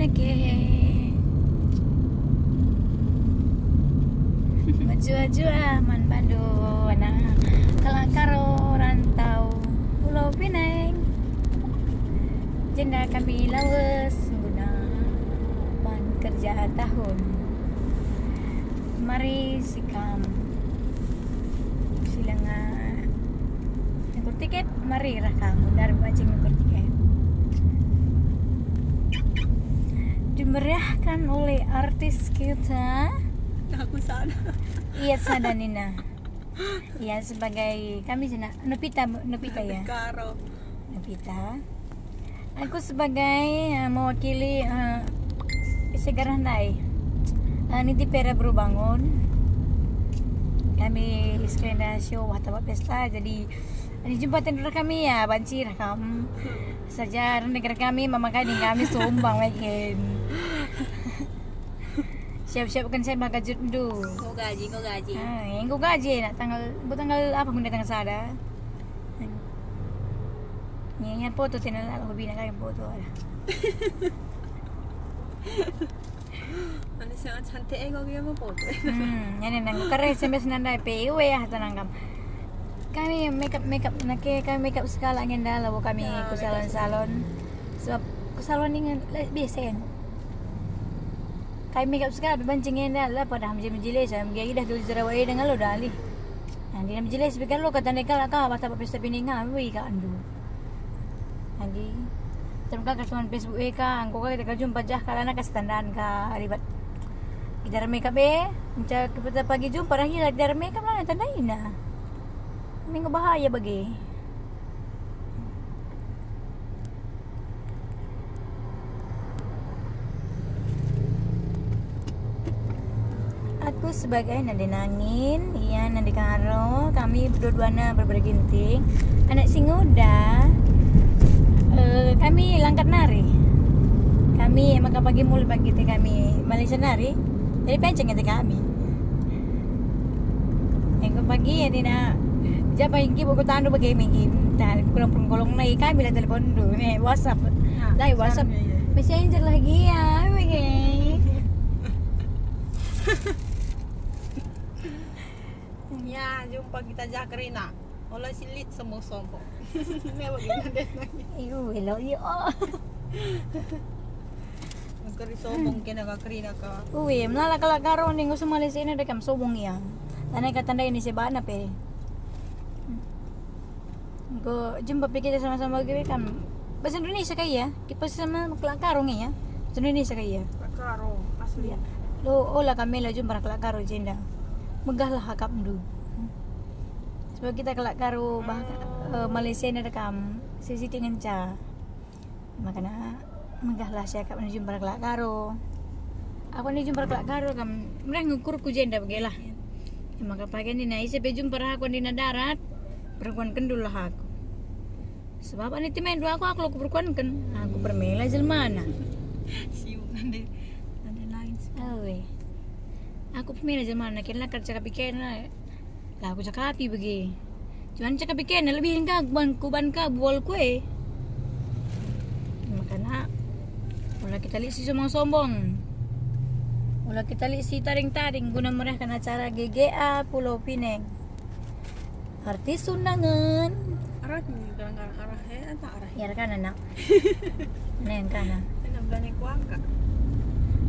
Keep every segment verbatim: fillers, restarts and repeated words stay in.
Oke. Mejuah-juah man bandu anak kalak Karo rantau Pulau Pineng. Jenda kami lawes guna man kerja tahun. Mari si kam si langa ngukur tiket, mari rah kam guna mancing ngukur tiket. Dimeriahkan oleh artis kita. Aku sana. Iya, sana nina. Iya, sebagai kami sana, Novita, Novita ya. Karo. Novita. Aku sebagai, eh, mewakili, eh, segarah ndai. Eh, Niti Pera Beru Bangun. Kami sekalenda show wah taba pesta, jadi ini jumpa tentu kami ya, banci rah kam. Saja rendeker kami, mama kami, kami sumbang wekin. Siap-siapkan saya baka jutndu. Enggo gaji, enggo gaji. Ah, enggo gaji, nak tanggal, enggo tanggal apa, enggo tanggal sada? Nya, nya foto tena la hobi nak kayak foto ada. Mana sangat cantik eh kau yang foto. Hmm, ini nang kare S M S nandai P W ya tanang kam. Kami makeup, makeup nake kami makeup sekalak ngenda labo kami ku salon-salon. Sebab ku salon ini biasa. Kai makeup sekalak pe banci ngenda la pada ham je mejilis, ham gia idah tu Jerawat e denga lo dali. Nah, dia mejilis pe kalo kata neka la ka bata pesta pininga, wih ka andu. Adi terbuka ka teman Facebook e ka, engko ka kita ka jumpa jah kalana ka standan ka ribat. Kita makeup e, enca kita pagi jumpa dah hila kita makeup la tanda ina. Minggu bahaya bagi. Aku sebagai Nande Nangin, ia Nande Karo, kami berdua-duana berbagai ginting. Anak si nguda, eh, kami langkat nari. Kami emang pagi mulai pagi te kami Malaysia nari. Jadi penceng ate kami. Enggo pagi ya, Nina. Japa iki buku tandu bagi minggi. Dah kurang pengkolong nai kami lah telepon dulu nih, WhatsApp. Nah, dai WhatsApp. Iya, iya. Messenger lagi ya, bagi. Ya, jumpa kita jah kerina. Ola silit semua sombong. Ini bagi Nande nangis. Iyo, elo, iyo. Keri sombong kena ka kerina ka. Ui, melala kalak Karo ning usah Malaysia ini dekam sombong ia. Tanda kata ndai ini sebana pe. Engko jumpa pe kita sama-sama gini kan. Bahasa Indonesia kah ya? Kita sama kalak Karo nge ya. Bahasa Indonesia kah ya? Kalak Karo asli. Iya. Lo ola kami la jumpa kalak Karo jenda. Megahlah akapndu. Sebab kita kalak Karo bah, eh, Malaysia ini dekam sisi ngenca. Makana megahlah siakap ni jumpa kalak Karo. Aku ni jumpa kalak Karo kam mereh ngukurku jenda bage lah. Ya, maka pagi ni na ise pe jumpa aku di darat, perempuan kendul lah aku. Sebab ani temen dua aku, aku lo kuperkuanken, aku permela jelmana. Siuk nande, nande lain. Awe. Aku permela jelmana, kena kerja kapi kena. Lah aku cakapi bage. Cuman cakapi kena lebih engka kuban, kuban ka bual kue. Makana ola kita lit si sombong-sombong. Ola kita lit si taring-taring guna merehkan acara G G A Pulau Pineng. Artis undangan. Arah ni kadang-kadang arah. Eh, ata arah. Ya, kan, anak. Neng, kan, ah. Enak, berani kuangkat.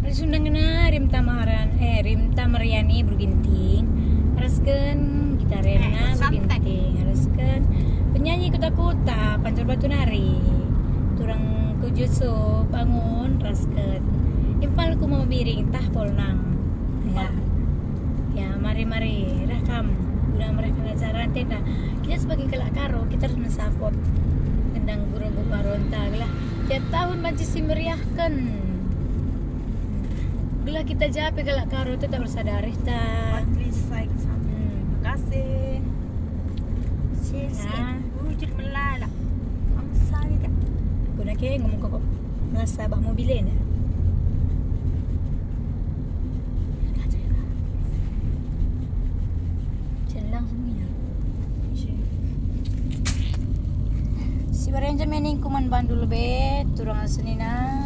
Terus undangan, ah, Rimta Maharan, eh, Rimta Mariani Beru Ginting. Arasken gitarena Beru Ginting. Arasken penyanyi kuta-kuta, Pancur Batu Nari. Turang ku Jusu, Bangun, arasken. Impalku Mama Biring, tah Polnang. Ya. Ya, mari-mari, rah kam. Guna merehkan acara tenda. Kita sebagai kalak Karo, kita harus mensupport gendang guru-guru Aronta gelah tiap tahun banci si meriahken. Gelah kita jape kalak Karo tetap rasa dareh ta. At least, like, hmm. Makasih. Sis, ya. Wujud melala. Bangsa ni, Kak. Aku nak ke ngomong kok. Merasa bah mobil enda. Jalan langsung ya. Si Barenja mening kuman bandul be, turang senina.